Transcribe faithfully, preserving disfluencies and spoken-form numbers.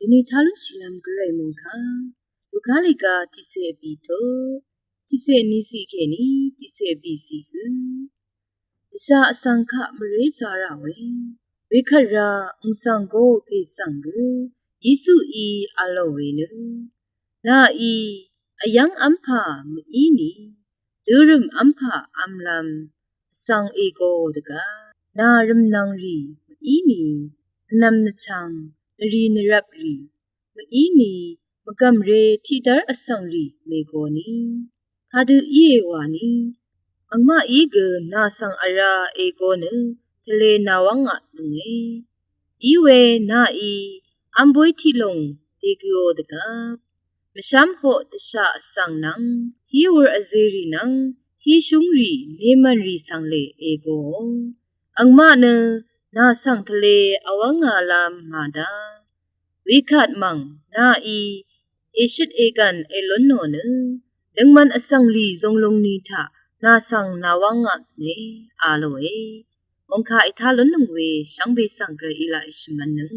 Dvni talún shìlvm gvray mungkà Luka lèga tiqsè vbì to tiqsè vnisi kèní tiqsè vbìsi hø dvsha vsvng kaq mvré zaqrà we. Wekvt ra àng svng go pè svng gø Yesuí v̄l lò we nø, nàí vyv́ng v́mpà mvíni dørø̀m v́mpà v̄mlv̄m vsvng ègo dvgvp, nà rv̀mnv̀ng rì mvíni vnvm nvchvng nvrì nvrvp rì mvíni mvgv̀mré tiqdv́r vsvng rì mègo ni. Kadø íe wà ni, àngmaqí gø nà svng vrá ègo nø tvlē nàwv́ngvtnønge. Íwe nàí v́mboy tiqlùng dègøò dvgvp, mvshv́mhoq dvshaq vsvng nvng hí wur vzerì nvng hí shúngrì nemv̀nrì svng lè ègoò. Àngmaq nø nà svng tvlē vwv́ngālv́m màdá. Wekvt mv̀ng nàí èshøt ègv̀n èlúnnò nø, døngman vsvnglì zunglung ni taq nà svng nàwv́ngvtne, v̄l lòe. Mungkà ètá lúnnøng we shvngbe svng gvrayí laq èshvmv̄nnøng.